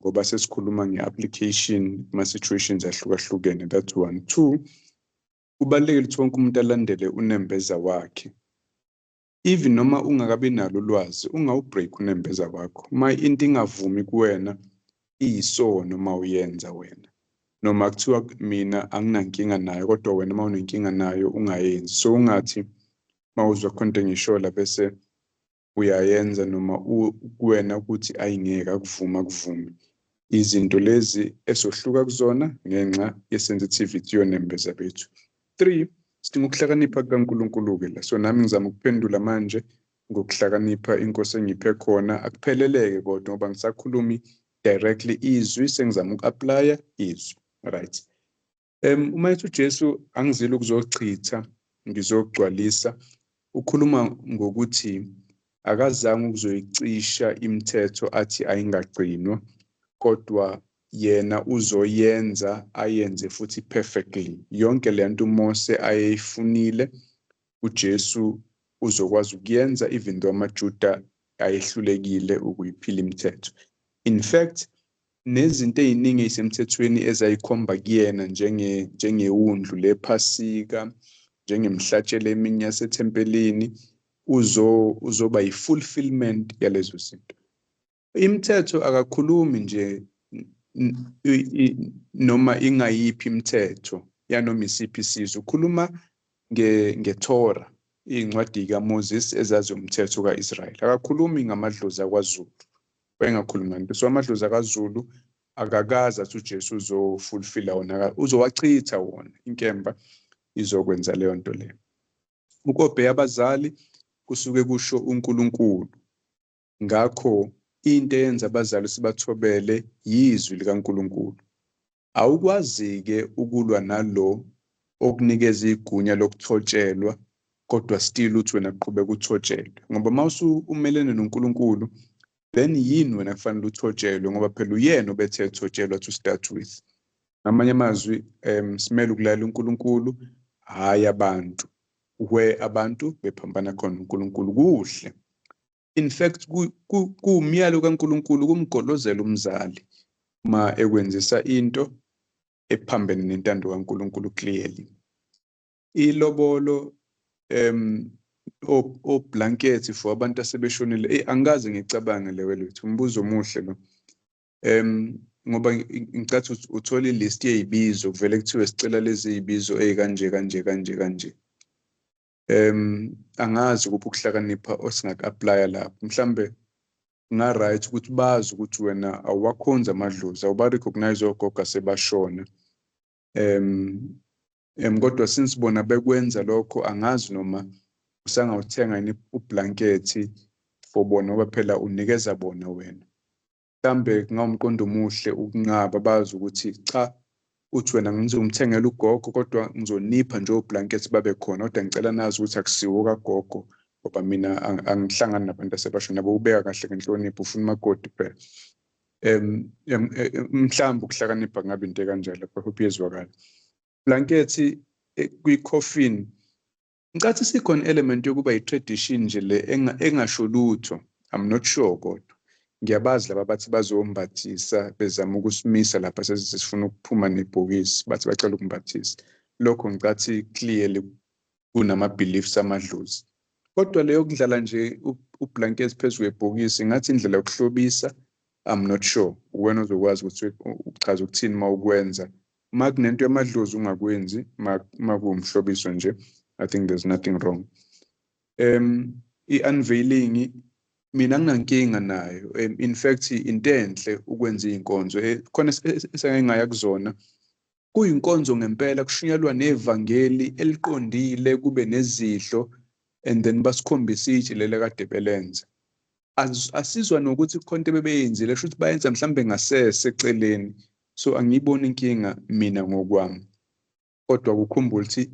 Speaker 1: ngoba sesikhuluma nge-application kuma-situations ahlukahlukene. That's one. Two, kubalulekile ukuthi wonke umuntu alandele unembeza wakhe. Even noma ungakabi nalo ulwazi, ungawubreak unembeza wakho. Uma into ingavumi kuwena, iyisono uma uyenza wena. Noma kuthiwa mina anginankinga nayo, kodwa wena uma unenkinga nayo ungayenzi. So ungathi mawuzwa khona into engishola bese uyayenza, noma kuwena ukuthi ayingeke akuvuma akuvume. Izinto lezi esohluka kuzona ngenxa ye-sensitivity yonembeza bethu. 3, sidinga ukuhlakanipha kukaNkulunkulu-ke la. So nami ngizama ukuphendula manje ngokuhlakanipha inkosi engiphe khona. Akupheleleke kodwa ngoba ngisakhulumi directly izwi, sengizama uku-applya izwi. Right. Uma ethi uJesu angizile ukuzochitha, ngizogcwalisa, ukhuluma ngokuthi akazange ukuzoyicisha imithetho athi ayingagcinwa, kodwa yena uzoyenza ayenze futhi perfectly. Yonke lento uMose ayeyifunile, uJesu uzokwazi ukuyenza, even though amaJuda ayehlulekile ukuyiphila imithetho. In fact, nezinto ey'ningi ey'semthethweni ezayikhomba kuyena njengewundlu lephasika, njengemhlatshelo eminye yasethempelini, uzoba yi-fulfillment yalezo zinto. Imithetho akakhulumi nje noma ingayiphi imithetho yanoma isiphi isizwe, ukhuluma ngeTorah, iy'ncwadi kaMoses ezazi umthetho ka-Israyeli. Akakhulumi ngamadlozi akwaZulu, wayengakhulumi nganto. So amadlozi akaZulu akakaze athi uJesu uzofulfilla wona, uzowachitha wona, inkemba izokwenza leyo nto leyo. Ukobheya abazali kusuke kusho uNkulunkulu. Ngakho into eyenza abazali sibathobele yizwi likaNkulunkulu. Awukwazi-ke ukulwa nalo okunikeza igunya lokuthotshelwa, kodwa still uthi wena qhubeka uthotshelwe, ngoba mawusu umelene noNkulunkulu, then yini wena kufanele uthotshelwe, ngoba phela uyena obethe ethotshelwa to start with. Ngamanye amazwi, simele ukulalela uNkulunkulu, hhayi abantu. Where abantu bephambana khona uNkulunkulu kuhle. In fact, kuwumyalo kaNkulunkulu ukumgolozela umzali uma ekwenzisa into ephambene nentando kaNkulunkulu clearly. Ilobolo, oblanket for abantu asebeshonile, angikaze ngicabange leyo lethu, umbuzo omuhle lo. Ngoba ngicathi uthola ilist yezibizo, kuvele kuthiwe sicela lezi zibizo ezikanje kanje kanje kanje. Angazi kuphi ukuhlakanipha osingaku-applya lapho. Mhlambe nga right ukuthi bazi ukuthi wena awuwakhonzi amadlozi, awuba-recognize ogogo asebashona. Kodwa since bona bekwenza lokho, angazi noma usangawuthenga yini ublanket for bona, ngoba phela unikeza bona wena. Mhlambe kungawumqondo omuhle ukunqaba, bazi ukuthi cha, uthi wena ngizomthengela ugogo kodwa ngizonipha nje oblanket babe khona, kodwa ngicela nazi ukuthi akusiwo kagogo, ngoba mina angihlangani nabantu asebashona. Nabo ubeka kahle ngenhlonipho, ufuna umakoti phela. Mhlawumbe ukuhlakanipha kungabe into ekanjalo, I hope iyezwakala. Blanket kwi-coffin, ngicathi sikhona element yokuba i-tradition nje le engasho lutho. I'm not sure, kodwa ngiyabazi laba bathi bazombathisa, bezama ukusimisa lapha sesifuna ukuphuma nebhokisi, bathi bacela ukumbathisa. Lokho ngicathi clearly kunama-beliefs amadlozi. Kodwa leyo kudlala nje ublanket phezu kwebhokisi, ngathi indlela yokuhlobisa. I'm not sure, wena uzokwazi ukuthi uchaza ukuthini uma ukwenza. Uma kunento yamadlozi ungakwenzi, uma kuwumhlobiso nje, I think there's nothing wrong. I-unveiling mina nginankinga nayo. In fact, into enhle ukwenza iy'nkonzo, khona esengake ngaya kuzona, kuyinkonzo ngempela, kushunyelwa nevangeli eliqondile, kube nezidlo, and then basikhombise itshe leli kade belenza. Asizwa nokuthi kukhona into ebebeyenzile, kusho ukuthi bayenza mhlambe ngasese eceleni. So angiyiboni inkinga mina ngokwami, kodwa kukhumbule ukuthi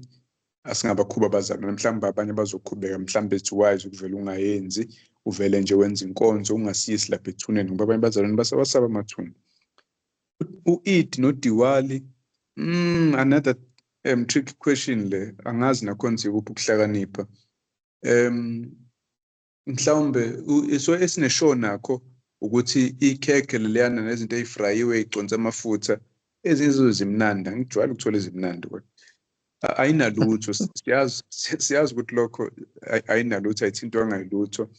Speaker 1: asingabakhuba abazalwane, mhlawumbe abanye bazokhubeka, mhlawumbe it's wise ukuvele ungayenzi, uvele nje wenze inkonzo, ungasiyisi lapha ethuneni, ngoba abanye abazalwane basawasaba amathuna. U-Eid noDiwali, another tricky question le, angazi nakhona sikuphi ukuhlakanipha. Mhlawumbe so esineshow nakho ukuthi ikhekhe leliyana nezinto ey'frayiwe ey'consa amafutha, ezinye izinto zimnandi, angijwayele ukuthola ezimnandi, kodwa ayinalutho. Siyazi ukuthi lokho ayinalutho, ayithintwanga yilutho.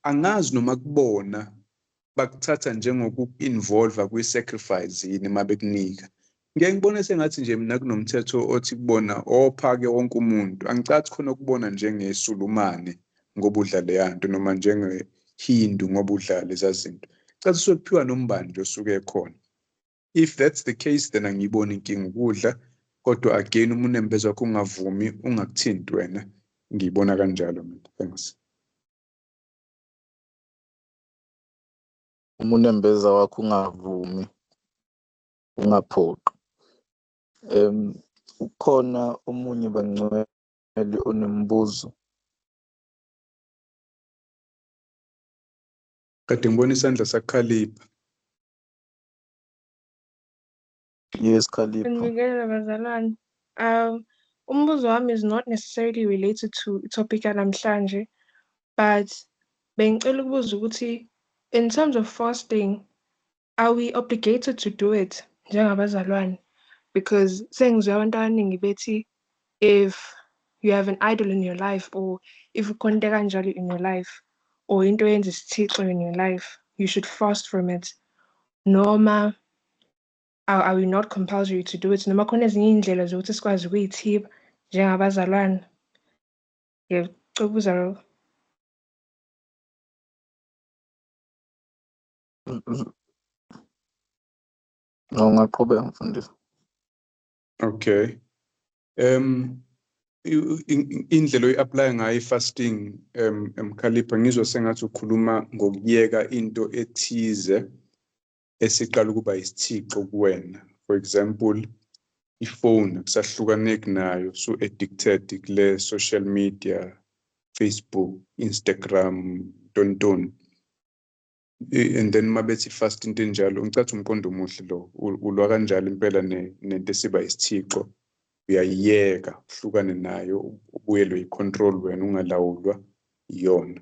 Speaker 1: Angazi noma kubona bakuthatha njengoku-involve kwi-sacrifice yini uma bekunika. Ngeke ngibone sengathi nje mina kunomthetho othi kubona ophake wonke umuntu. Angicathi khona ukubona njengeSulumane ngoba udla leya nto, noma njengeHindu ngoba udla leza zinto. Cathi sokuphiwa nombani nje osuke ekhona. If that's the case, then angiyiboni inkinga ukudla, kodwa again uma unembeza wakho ungavumi, ungakuthinti wena. Ngiyibona kanjalo mina. Thanks.
Speaker 2: Uma unembeza wakho ungavumi, ungaphoqi. Ukhona omunye bangcwele onombuzo?
Speaker 1: Kade ngibona isandla sakhalipha.
Speaker 2: Yes, Khalipha.
Speaker 4: Ngibingelele bazalwane. Umbuzo wami is not necessarily related to topic yanamhlanje, but bengicela ukubuza ukuthi In terms of fasting, are we obligated to do it njengabazalwane? Because sengizwe abantu abaningi bethi if you have an idol in your life or if kukhona into ekanjalo in your life or into eyenza isithixo in your life, you should fast from it. Noma are we not compulsory to do it? Noma khona ezinye iy'ndlela zokuthi sikwazi ukuy'thiba njengabazalwane? Ngiyacela ukubuza lokho.
Speaker 2: No, ungaqhubeka mfundisi.
Speaker 1: Okay. Indlela oyi-apply ngayo i-fasting, Mkhalipha, ngizwa sengathi ukhuluma ngokuyeka into ethize esiqala ukuba isithixo kuwena. For example, ifone akusahlukaneki nayo, so addicted kule social media, Facebook, Instagram, tontoni. And then mabethi fast into enjalo, ngicathi umqondo omuhle lo, ulwa kanjalo impela nento esiba isithixo, uyayiyeka, uhlukane nayo, ubuyelwe i-control wena ungalawulwa iyona.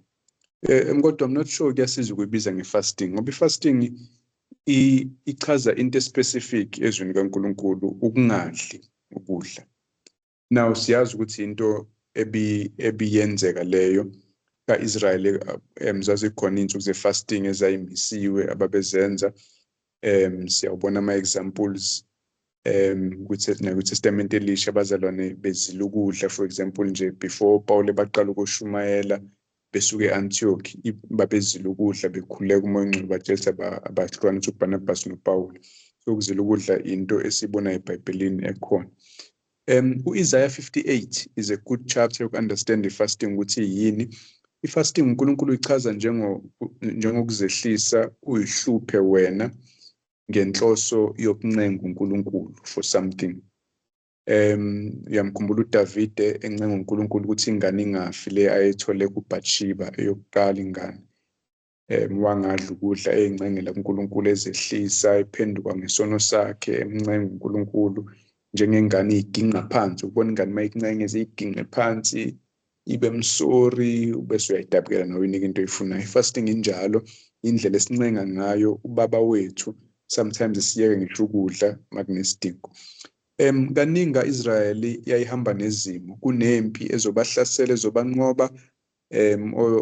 Speaker 1: Kodwa I'm not sure kuyasiza ukuyibiza nge-fasting, ngoba i-fasting ichaza into specific ezweni kaNkulunkulu, ukungadli ukudla. Now siyazi ukuthi into ebiyenzeka leyo ka-Israel, zazikhona iy'nsuku ze-fasting ezayimisiwe ababezenza. Siyawubona ama-examples nakwiTestamente elisha, abazalwane bezila ukudla. For example nje, before Paul baqala ukushumayela besuke e-Antioch, babezila ukudla bekhuleka uMoya oNgcwele batshela abahlukanisa uBarnabas noPaul. So ukuzila ukudla into esibonayo eBhayibhelini ekhona. U-Isaiah 58 is a good chapter yoku-understand i-fasting ukuthi yini. I-fasting uNkulunkulu uyichaza njengokuzehlisa, uyihluphe wena ngenhloso yokuncenga uNkulunkulu for something. Uyamkhumbula uDavide encenga uNkulunkulu ukuthi ingane ingafi le ayethole kuBathsheba, eyokuqala ingane. Wangadla ukudla eyincengela kuNkulunkulu, ezehlisa, ephenduka ngesono sakhe, emncenga uNkulunkulu njengengane iginqa phansi. Ubona ingane mayikuncenga izinginqe phansi, ibe msori, ubese uyayidabukela nawe uyinika into oyifunayo. I-fasting injalo, indlela esincenga ngayo ubaba wethu, sometimes siyeke ngisho ukudla makunesidingo. Kaningi ka-Israyeli yayihamba nezimo, kunempi ezobahlasela, ezobanqoba,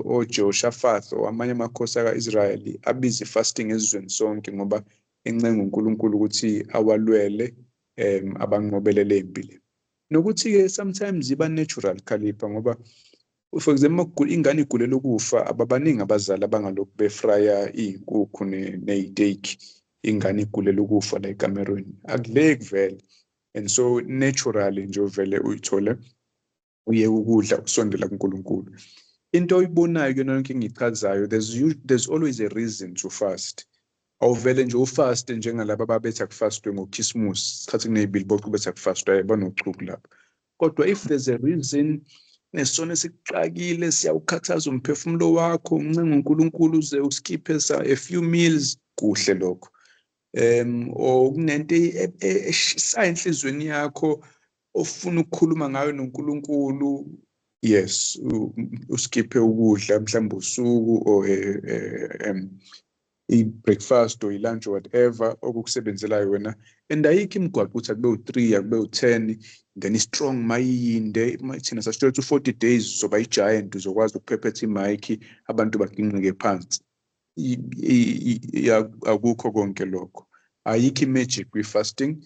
Speaker 1: oJehoshaphat or amanye amakhosi aka-Israyeli abiza i-fasting esizweni sonke ngoba encenga uNkulunkulu ukuthi awalwele, abanqobele le mpi le. Nokuthi-ke sometimes iba natural, Khalipha, ngoba for example ingane igulela ukufa, ababaningi abazali abangalokhu befraya iy'nkukhu ney'teki, ingane igulela ukufa la ekamerweni, akudleki vele. And so naturally nje uvele uyithole uye ukudla, usondela kuNkulunkulu. Into oyibonayo kuyona yonke engiyichazayo, there's always a reason to fast. Awuvele nje ufaste njengalaba ababethi akufastwe ngoKhisimusi, isikhathi kuney'biliboco bethi akufastwe, banochuku lapho. Kodwa if there's a reason, nesono esikuxakile, siyawukhathaza umphefumulo wakho, uncenga uNkulunkulu uze uskiphe a few meals, kuhle lokho. Or kunento eshisayo enhliziyweni yakho ofuna ukukhuluma ngayo noNkulunkulu, yes, uskiphe ukudla mhlawumbe usuku or i-breakfast or i-lunch or whatever okukusebenzelayo wena. And ayikho imigwaqo ukuthi akube u-3, akube u-10, then i-strong mayinde, thina sasitshela ukuthi u-40 days uzoba i-giant, uzokwazi ukuphephetha imayikhi abantu baginqike phansi. Akukho konke lokho. Ayikho i-magic kwi-fasting,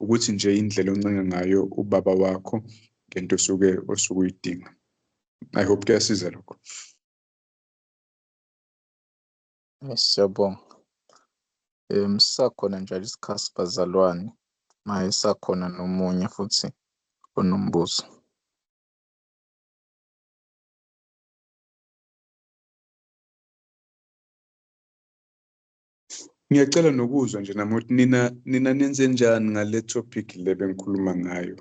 Speaker 1: ukuthi nje indlela oncenga ngayo ubaba wakho ngento osuke uyidinga. I hope kuyasiza lokho.
Speaker 2: Siyabonga. Sisakhona njalo isikhathi bazalwane, maye sakhona nomunye futhi onombuzo.
Speaker 1: Ngiyacela nokuzwa nje nami ukuthi nina nenze njani ngale topic le bengikhuluma ngayo,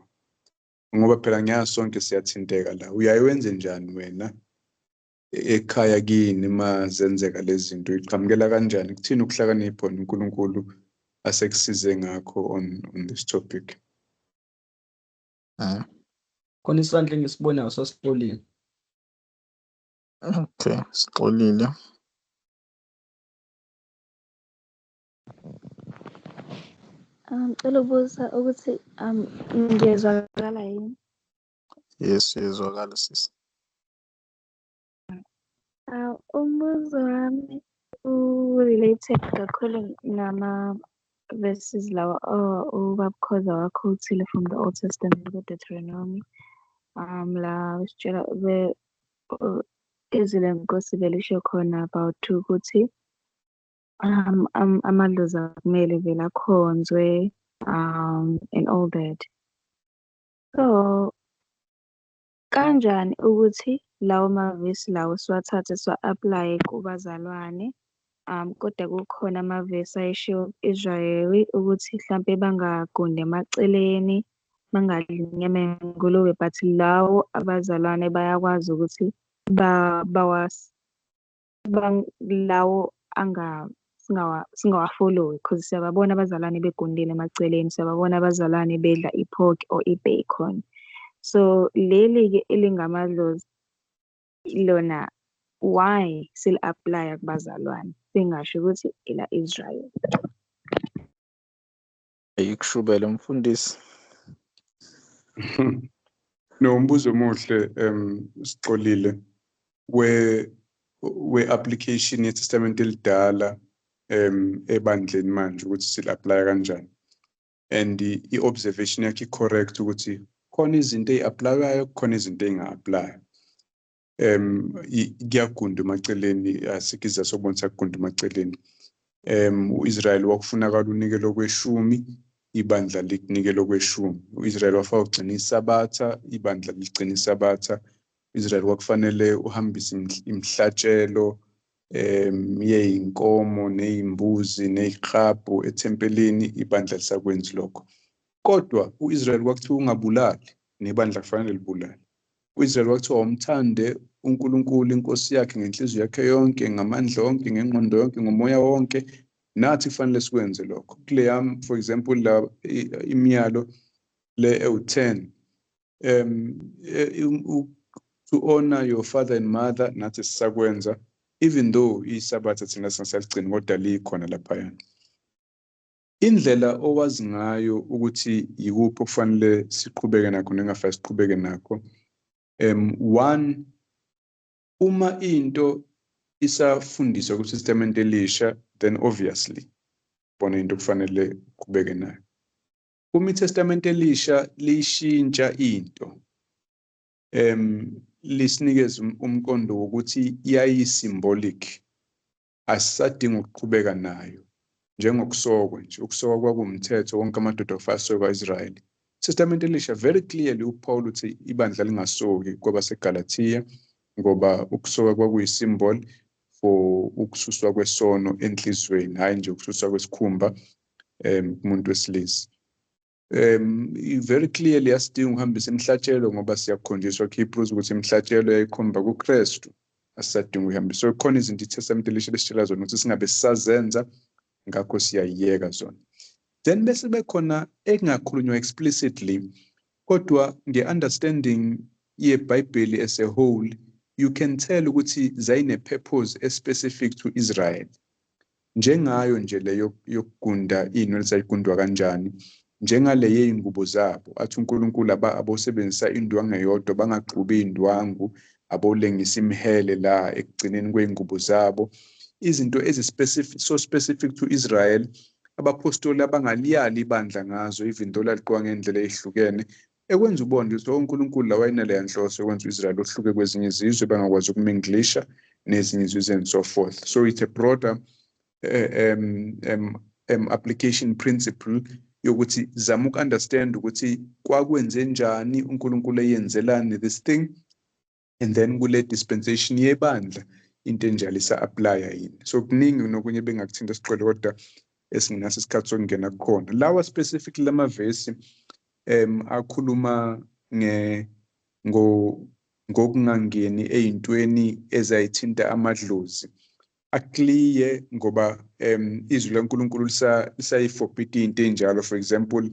Speaker 1: ngoba phela ngiyazi sonke siyathinteka la. Uyaye wenze njani wena ekhaya kini uma zenzeka lezi zinto? Iqhamukela kanjani? Kuthini ukuhlakanipha uNkulunkulu asekusize ngakho on this topic?
Speaker 3: Khona isandla engisibonayo sasixolile.
Speaker 2: Okay, sixolile.
Speaker 5: Ngicela ukubuza ukuthi ngiyezwakala yini?
Speaker 2: Yes, uyezwakala sisi.
Speaker 5: Umbuzo wami u-related kakhulu nama-verses lawa ubaba Khoza wa-quote-ile from the Old Testament ku-Deuteronomy. La usitshela izwi leNkosi belisho khona about ukuthi amadlozi akumele vele akhonzwe and all that. So kanjani ukuthi lawo mavesi lawo siwathathe siwa-apply-e kubazalwane kodwa kukhona amavesi ayeshiwo ku-Israyeli ukuthi hlampe bangagundi emaceleni, bangadli inyama yengulube, but lawo abazalwane bayakwazi ukuthi lawo singawa-follow-i cause siyababona abazalwane begundile emaceleni, siyababona abazalwane bedla i-pork or i-bacon. So leli-ke elingamadlozi lona, why sili-apply-a kubazalwane singasho ukuthi ela Israel?
Speaker 2: Ayikushubele mfundisi.
Speaker 1: No, umbuzo omuhle, Sixolile, we application yeTestament elidala ebandleni manje, ukuthi sili-apply kanjani, and i-observation yakhe correct ukuthi khona izinto ey-apply-wayo, khona izinto ey'nga-apply. Kuyagunda emaceleni, asikho isizathu sokubonisa kugunda emaceleni. U-Israyeli wakufunakala unikelo kweshumi, ibandla likunikela okweshumi. U-Israyeli wafaka ukugcina isabatha, ibandla ligcina isabatha. U-Israyeli kwakufanele uhambise imihlatshelo yey'nkomo ney'mbuzi ney'klabhu ethempelini, ibandla lisakwenzi lokho. Kodwa u-Israyeli kwakuthiwa ungabulali, nebandla kufanele libulale. U-Israyeli kwakuthiwa umthande uNkulunkulu inkosi yakhe ngenhliziyo yakhe yonke, ngamandla onke, ngengqondo yonke, ngomoya wonke. Nathi kufanele sikwenze lokho. Kuleya, for example, la imiyalo le ewu-10, to honor your father and mother, nathi sisakwenza, even though isabatha thina singasaligcini, kodwa likhona laphayana. Indlela owazi ngayo ukuthi yikuphi okufanele siqhubeke nakho nengafanele siqhubeke nakho, one, uma into isafundiswa ku-Testament elisha, then obviously bona into kufanele uqhubeke nayo. Uma iTestament elisha lishintsha into, lisinikeza umqondo wokuthi yayi-symbolic, asisadinga ukuqhubeka nayo, njengokusokwa nje. Ukusokwa kwakuwumthetho, wonke amadoda kufanele asokwe kwa-Israyeli. Testament elisha very clearly uPaul uthi ibandla lingasoki kwabaseGalatia, ngoba ukusoka kwakuyi-symbol for ukususwa kwesono enhliziyweni, hhayi nje ukususwa kwesikhumba kumuntu wesilisa. Very clearly asidingi ukuhambisa imihlatshelo, ngoba siyakhonjiswa ku-Hebrews ukuthi imihlatshelo yayikhomba kuKristu, asisadingi ukuhambisa. So khona izinto iTestament elisha lesitshela zona ukuthi singabe sisazenza, ngakho siyayiyeka zona. Then bese bekhona engakhulunywa explicitly, kodwa nge-understanding yeBhayibheli as a whole, you can tell ukuthi zayine-purpose especific to Israel. Njengayo nje leyo yokugunda iy'nwele zayigundwa kanjani, njengale yey'ngubo zabo, athi uNkulunkulu abosebenzisa indwangu eyodwa, bangaxubi iy'ndwangu, abolengisa imihele la ekugcineni kwey'ngubo zabo. Izinto ezi-specific, so specific to Israel, abapostoli abangaliyali ibandla ngazo, even though laligqoka ngendlela ey'hlukene, ekwenza ubone ukuthi uNkulunkulu la wayenaleya nhloso yokwenza u-Israel ohluke kwezinye izizwe, bangakwazi ukuminglisha nezinye izizwe and so forth. So it's a broader application principle yokuthi zama uku-understand ukuthi kwakwenze njani, uNkulunkulu eyenzelani this thing, and then kule dispensation yebandla into enjalo isa-apply-a yini. So kuningi nokunye bengakuthinta siqele, kodwa esingenaso isikhathi sokungena kukhona. Lawa specifically lamavesi akhuluma nge ngokungangeni ey'ntweni ezayithinta amadlozi, a-clear ngoba izwi laNkulunkulu lisayi-forbid into enjalo. For example,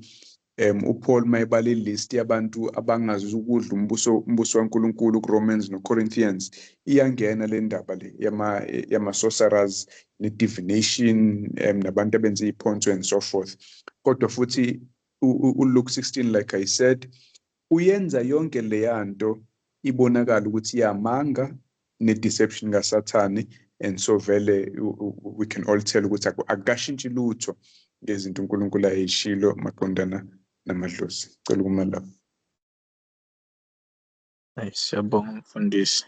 Speaker 1: uPaul mayebala i-list yabantu abangazi ukudla umbuso kaNkulunkulu kuRomans noCorinthians, iyangena le ndaba le yama sorcerers ne-divination, nabantu abenza iy'phonso and so forth. Kodwa futhi uLuke 16, like I said, uyenza yonke leyanto ibonakala ukuthi iyamanga ne-deception kaSathane, and so vele we can all tell ukuthi akukashintshi lutho ngezinto uNkulunkulu ayishilo maqondana namadlozi. Cela ukuma lapho.
Speaker 2: Hayi, siyabonga mfundisi.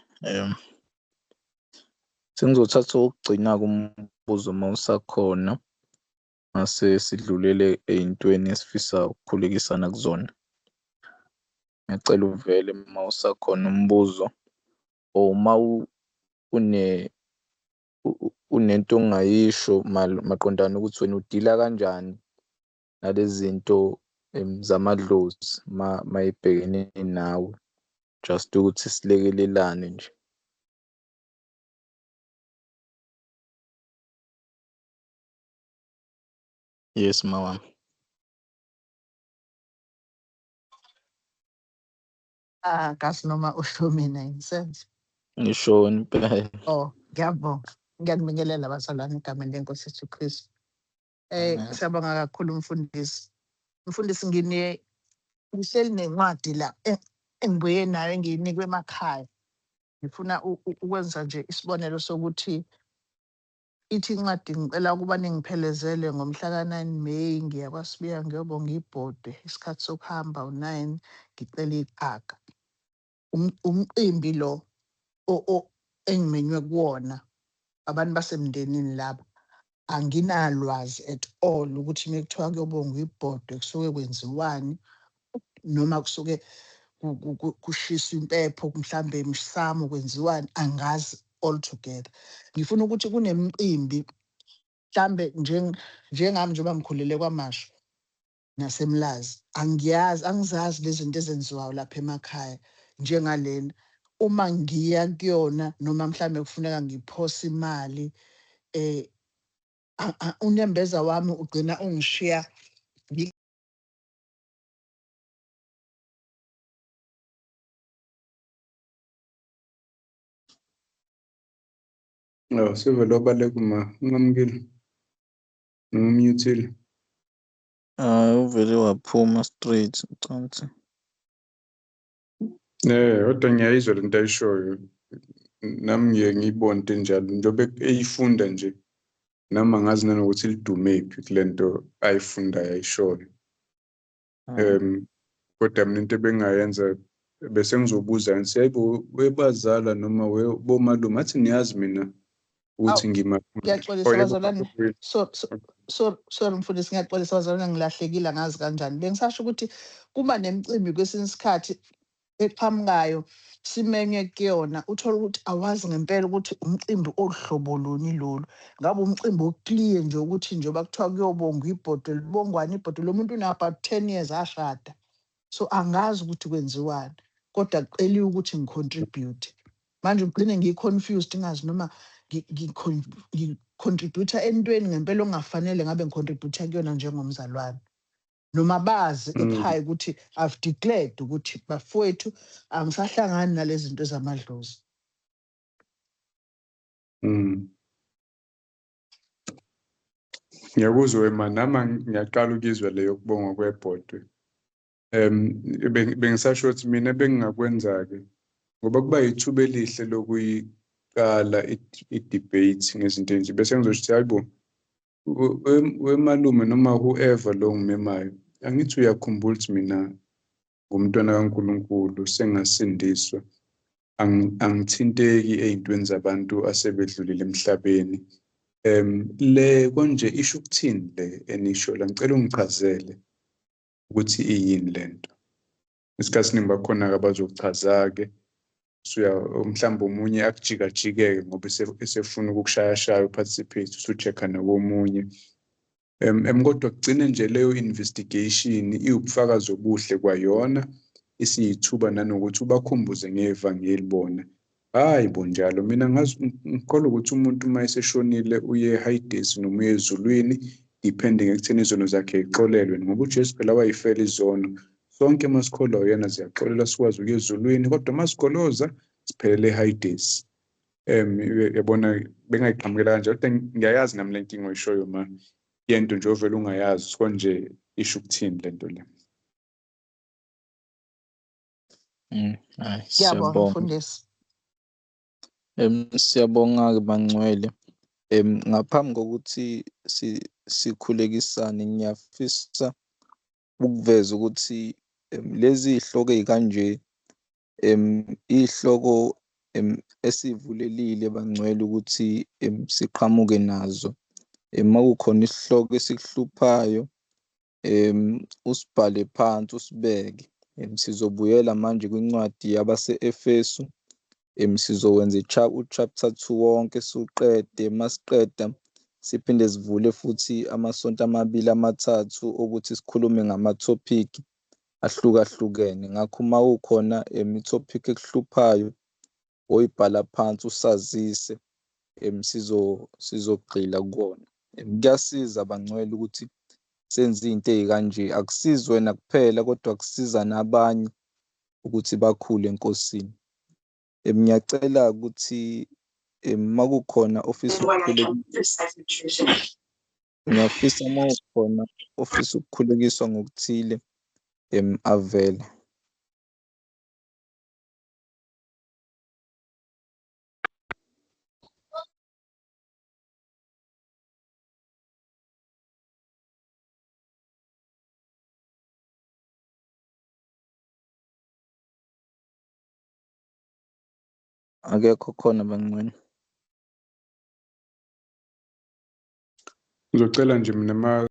Speaker 2: Sengizothatha okugcina kumbuzo uma usakhona, mase sidlulele ey'ntweni esifisa ukukhulekisana kuzona. Ngiyacela uvele uma usakhona umbuzo, or uma unento ongayisho maqondana ukuthi wena udila kanjani nalezi zinto zamadlozi mayibhekene nawe, just ukuthi silekelelane nje. Yes, mawami.
Speaker 6: Ah, kazi noma usho mina ngisenze.
Speaker 2: Ngisho impela.
Speaker 6: Oh, ngiyabonga. Ngiyakubingelela bazalwane egameni lenkosi Jesu Kristu.
Speaker 2: Amen.
Speaker 6: Siyabonga kakhulu mfundisi. Mfundisi, ngihleli nencwadi la engibuye nayo engiyinikwe emakhaya. Ngifuna ukwenza nje isibonelo sokuthi ithi incwadi ngicela ukuba ningiphelezele ngomhla ka-9 May, ngiya kwaSibiya ngiyobonga ibhodwe, isikhathi sokuhamba u-9, ngicela iqhaga. Umcimbi lo engimenywe kuwona, abantu basemndenini laba, anginalwazi at all ukuthi mekuthiwa kuyobongwa ibhodwe kusuke kwenziwani, noma kusuke kushiswa impepho mhlambe emsamo kwenziwani, angazi altogether. Ngifuna ukuthi kunemicimbi mhlambe njengami njengoba ngikhulele kwaMashu naseMlazi, angiyazi, angizazi lezi zinto ezenziwayo lapha emakhaya njengalena. Uma ngiya kuyona noma mhlambe kufuneka ngiphose imali, unembeza wami ugcina ungishiya.
Speaker 1: Oh, sevele wabaleka uma ungamukeli noma umyuthile.
Speaker 2: Ah, uvele waphuma straight ucansi.
Speaker 1: Kodwa ngiyayizwa lento ayishoyo. Nami ngiye ngiyibone into enjalo njengoba eyifunda nje. Nami angazi nanokuthi lidumephi kulento ayifundayo ayishoyo. Kodwa mina into ebengayenza bese ngizobuza ngithi hayibo webazala noma bomalume, athi niyazi mina ukuthi ngima.
Speaker 6: Ngiyaxolisa
Speaker 1: Oh, yebo,
Speaker 6: bazalwane.
Speaker 1: babuye.
Speaker 6: So, sorry mfundisi, ngiyaxolisa bazalwane, ngilahlekile angazi kanjani. Bengisasho ukuthi kuba nemicimbi kwesinye isikhathi eqhamukayo simenywe kuyona, uthole ukuthi awazi ngempela ukuthi umcimbi oluhlobo luni lolu. Ngabe umcimbi o-clear nje ukuthi njengoba kuthiwa kuyobongwa ibhodwe, libongwane ibhodwe, lo muntu una about 10 years ashada. So angazi ukuthi kwenziwani, kodwa kuceliwe ukuthi ngi-contribute. Manje ugcine ngi-confused ngazi noma ngi-contribute entweni ngempela okungafanele ngabe ngi-contribute kuyona njengomzalwane. Noma bazi ekhaya ukuthi I've declared ukuthi bafowethu angisahlangani nalezi zinto zamadlozi.
Speaker 1: Ngiyakuzwa wema, nami ngiyaqala ukuzwa leyo kubongwa kwebhodwe. Bengisasho ukuthi mina bengingakwenza-ke ngoba kuba yithuba elihle lokuyiqala i-debate ngezinto ezinje, bese ngizosho ukuthi hayibo wemalume noma whoever lo ngimemayo, angithi uyakhumbula ukuthi mina ngumntwana kaNkulunkulu sengasindiswa, angithinteki ey'ntweni zabantu asebedlulile emhlabeni. Le konje isho ukuthini le enisho la? Ngicela ungichazele ukuthi iyini lento. Isikhathi esiningi bakhona-ke abazokuchaza-ke, mhlawumbe omunye akujikajikeke ngoba esefuna ukukushayashaya u-participate, usu-check-a nakomunye. Kodwa kugcine nje leyo investigation iwubufakazi obuhle kwayona, isiyithuba nanokuthi ubakhumbuze ngevangeli bona. Hayi bo njalo, mina ngikholwa ukuthi umuntu uma eseshonile uye eHades noma uye ezulwini, depending ekutheni izono zakhe ixolelwe, ngoba uJesu phela wayifela izono. Sonke uma sikholwa uyena siyaxolelwa sikwazi ukuya ezulwini, kodwa uma sigoloza siphelele eHades. Yabona bengayiqhamukela kanjalo, kodwa ngiyayazi nami le nkinga oyishoyo ma, yento nje ovele ungayazi konje Isho ukuthini lento le?
Speaker 2: Hayi,
Speaker 6: Ngiyabonga
Speaker 2: siyabonga.
Speaker 6: mfundisi.
Speaker 2: Siyabonga-ke bangcwele. Ngaphambi kokuthi sikhulekisane, ngiyafisa ukuveza ukuthi lezi iy'hloko ey'kanje, iy'hloko esivulelile bangcwele ukuthi siqhamuke nazo. Uma kukhona isihloko esikuhluphayo, usibhale phansi usibeke. Sizobuyela manje kwincwadi yabase-Efesu. Sizokwenza u-chapter 2 wonke siwuqede. Masiqeda siphinde sivule futhi amasonto amabili amathathu ukuthi sikhulume ngama-topic ahlukahlukene. Ngakho uma kukhona i-topic ekuhluphayo oyibhala phansi usazise, sizogxila kuwona. Kuyasiza bangcwele ukuthi senze izinto ey'kanje. Akusizi wena kuphela kodwa kusiza nabanye ukuthi bakhule eNkosini. Ngiyacela ukuthi uma kukhona ofisa ukukhulekiswa, ngiyafisa uma kukhona ofisa ukukhulekiswa ngokuthile, avele. Akekho khona bangcwele.
Speaker 1: Ngizocela nje mina